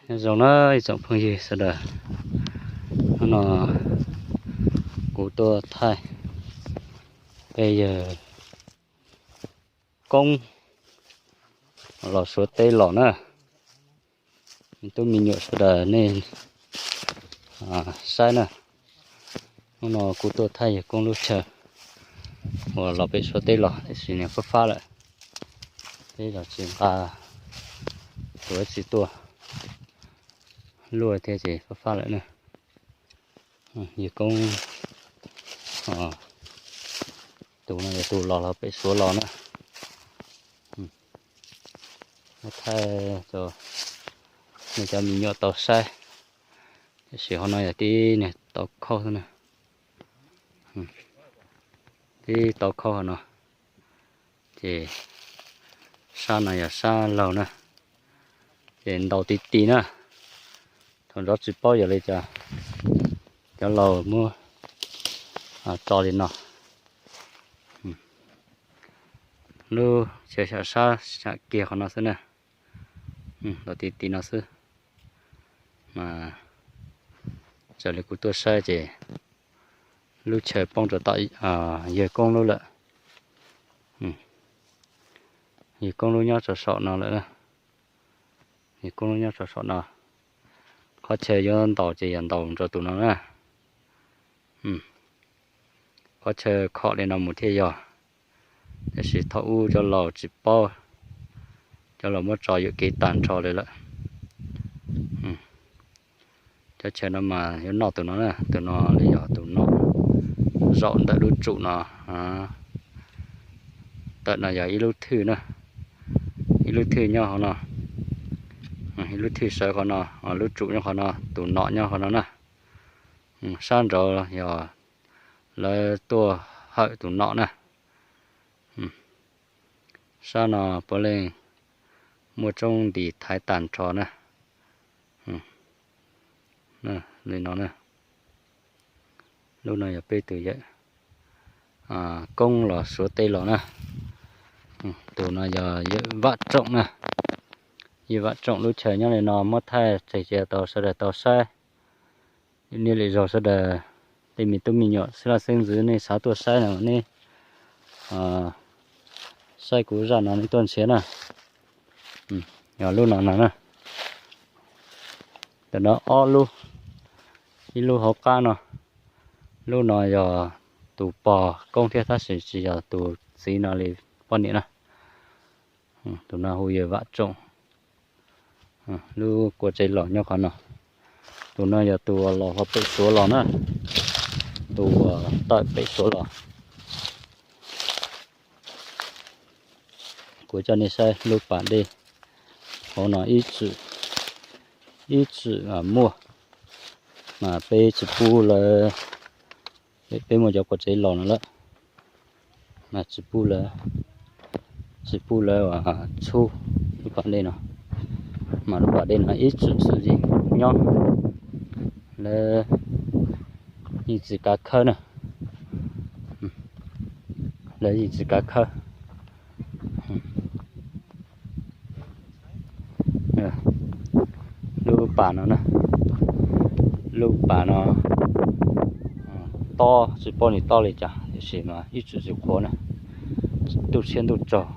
Nyob zoo na ib tsoom phooj ywg sawv daws, hnub no kuv tuaj thaij peb yawg koob los Suav teb los na. Me tub me nyuam sawv daws nej saib na, hnub no kuv tuaj thaij yawg koob lub chaw uas los pem Suav teb los, tiam sis nws fab fab lawm, peb los tsis nqa, tuaj tsis tuaj luaj thiab ces fab fab lawm na. Yawg koob, tus no yog tus los los pem Suav los na. Muab thaij rau nej cov me nyuam tau saib, tiam sis qhov no yog tib niag tau khauj xwb na, tib tau khauj qhov no. Ces sab no yog sab laug na, ces ntaus ti ti na. Thaum ntawd tsis paub yog li cas, cov laus muab tso li no. Lub chaw sam sab sam kiag qhov no xwb na, ntaus ti ti no xwb. Mas raws li kuv tuaj saib ces lub chaw poob rau tom yawg koob lub lawm. Yawg koob lub nyob rau saum no lawm. Yawg koob lub nyob rau saum no. Qhov chaw yuav ntaus ces yog ntaus rau tus no na. Qhov chaw khom li no mus thiaj yog, tiam sis thaum ub cov laus tsis paub, cov laus muab tso yuam kev tag nrho li lawm. Cov chaw no mas yuav noj tus no na, tus no li yog tus nom zaum ntawm lub tsum no. Ntawm no yog ib lub thwj na, ib lub thwj nyob qhov no, ib lub thwj sawv qhov no, lub tsum nyob qhov no, tus nom nyob qhov no na. Sab nraud yog lawv tuaj hawm tus nom na. Sab no puav leej muaj tsoob ntis thaiv tag nrho na. Li no na. Lub no yog peb tus yawm koob los Suav teb los na. Tus no yog yawm Vam Tsoom na. Yawm Vam Tsoom lub chaw nyob li no muab thaij tseg cia tau sawv daws tau saib. Niaj lwm zaus sawv daws tej me tub me nyuam xeeb leej xeeb ntxwv nej xav tuaj saib no nej saib kuv zaj no nej tuaj nrhiav na. Yog lub no no na. Tam no ob lub, ib lub hauv qab no, lub no yog tus pog koob thiab tab sis tsis yog tus txiv no li poj niam na. Tus no hu yawg Vam Tsoom. Lub kua tsev laus nyob qhov no. Tus no yog tus uas los hauv pem Suav los na, tus uas tawm pem Suav los. Kuv coj nej saib lub pas dej hauv no ib txwm, ib txwm muaj, mas peb tsis pub lawv, peb muaj cov kua tsev laus no lawm, mas tsis pub lawv, tsis pub lawv txhub lub pas dej no, mas lub pas dej no ib txwm xwm yeej nyob, lawv yeej tsis kav khawb na, lawv yeej tsis kav khawb. Lub pas no na, lub pas no tob tsis paub nws tob li cas tiam sis mas ib txwm tsis qhuav na, ntuj tshiab ntuj tsaug,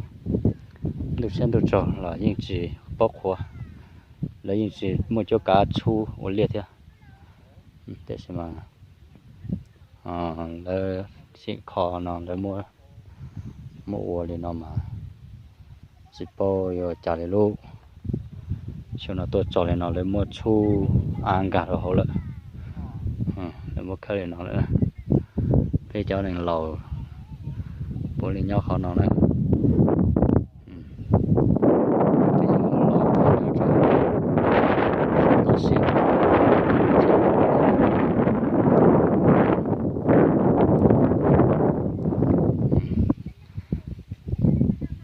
ntuj tshiab ntuj tsaug los yeej tsis paub qhuav, lawv yeej tsis muaj cuab kav txhub ua liaj thiab. Tiam sis mas lawv tseem kho no lawv muab ua li no mas tsis paub yuav cas li lub, xyoo no tuaj txog li no lawv muab txhub av nkag rau hauv lawm, lawv muab khawb li no lawm. Peb cov neeg laus puav leej nyob qhov no na.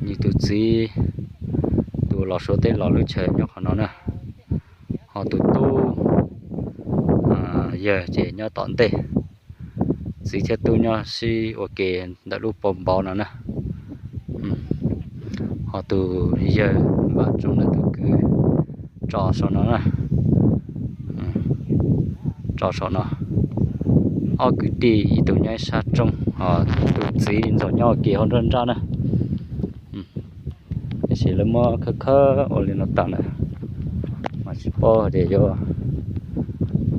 Nws tus txiv, tus los Suav teb los lub chaw nyob qhov no na, ho tus tub yawg ces nyob tom ntej, txiv thiab tub nyob sib ua ke ntawm lub pov npov no na. Ho tus yawg Vam Tsoom ntawm tus kwv tso saum no na, tso saum no. Ob kwv tij, ib tug nyob ib sab roob, tus txiv ntxawm nyob ua ke hauv nruab nrab na. Tiam sis lawv muab khawb khawb ua li no tag lawm, mas tsis paub tias yuav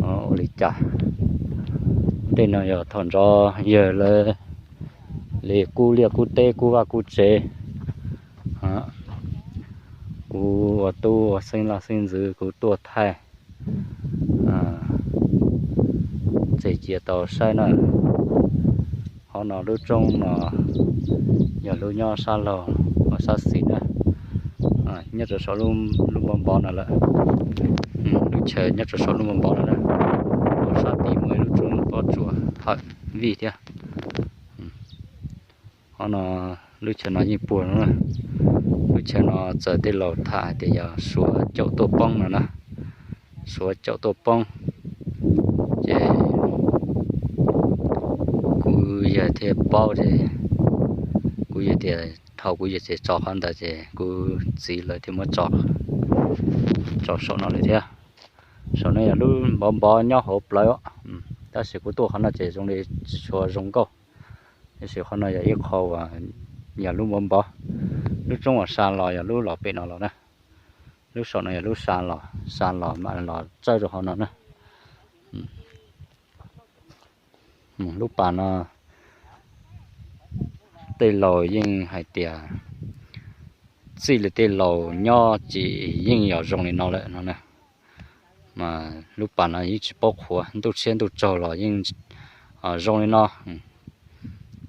ua li cas. Tej no yog thaum ntxov yawg lawv li kub liaj kub teb kub vaj kub tsev. Kuv ua tub ua xeeb laj xeeb ntxwv kuv tuaj thaij txem cia tau saib na. Qhov no lub roob no yog lub nyob sab laug uas sab xis na, nyob rau saum lub npov npov no lawm. Lub chaw nyob rau saum lub npov npov no na, sab tid muaj ib lub roob pob tsuas thawm vij thiab. Qhov no, lub chaw no yeej puag no na. Lub chaw no txawm tej laus tham hais tias yog Suav caum tuaj poob no na, Suav caum tuaj poob. Ces kuv yawg thiaj paub ces kuv yawg tias thaum kuv yawg txiv tso qhov ntawd ces kuv txiv lawv thiaj muab tso, tso saum no li thiab. Saum no yog lub npov npov nyob hauv plawv, tab sis kuv tuaj qhov no ces zoo li tsis tshua zoo nkauj. Tiam sis qhov no yog ib qho uas yog lub npov npov, lub roob uas sa los yog lub los pem no los na. Lub saum no yog lub sa los, sa los mam los txawb rau qhov no na. Lub pas no tej laus yeej hais tias txij li tej laus nyob ces yeej yog zoo li no lawm no na. Mas lub pas no yeej tsis paub qhuav, ntuj tshiab ntuj tsaug los yeej zoo li no.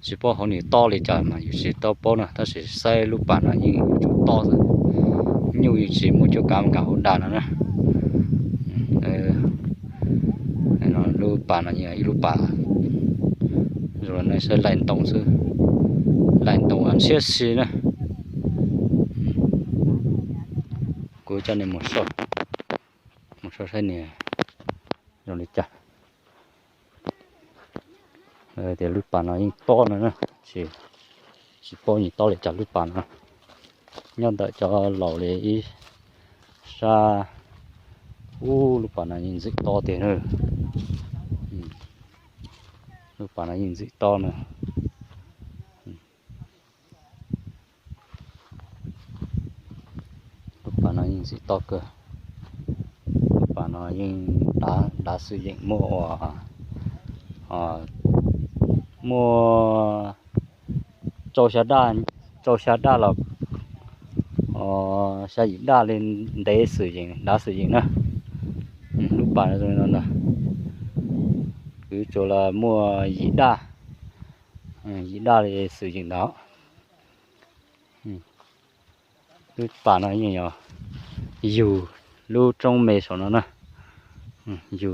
Tsis paub hauv nws tob li cas mas yus tsis tau paub na, tab sis saib lub pas no yeej yuav tsum tob xwb. Nyuj yeej tsis muaj cuab kav nkas hauv dag no na. Lub pas no yeej ib lub pas zoo li no, saib laij ntoo xwb, laij ntoo ntshiab si na. Kuv coj nej mus saib, mus saib saib nws zoo li cas. Tias lub pas no yeej tob no na, tsis paub yeej tob li cas lub pas no. Nyob ntawm cov laus li ib sab, ub, lub pas no yeej ntxim tob tiag na. Lub pas no yeej ntxim tob na. Lub pas no yeej ntxim tob kawg. Lub pas no yeej dav xwm yeem muaj ua, muaj rau xya daj, rau xya daj los xya yim daj li ntev xwm yeem, dav xwm yeem na. Lub pas no zoo li no ntag, kuv tsuas los muaj yim daj, yim daj li xwm yeem ntawd. Lub pas no yeej yog yug lub roob me saum no na, yug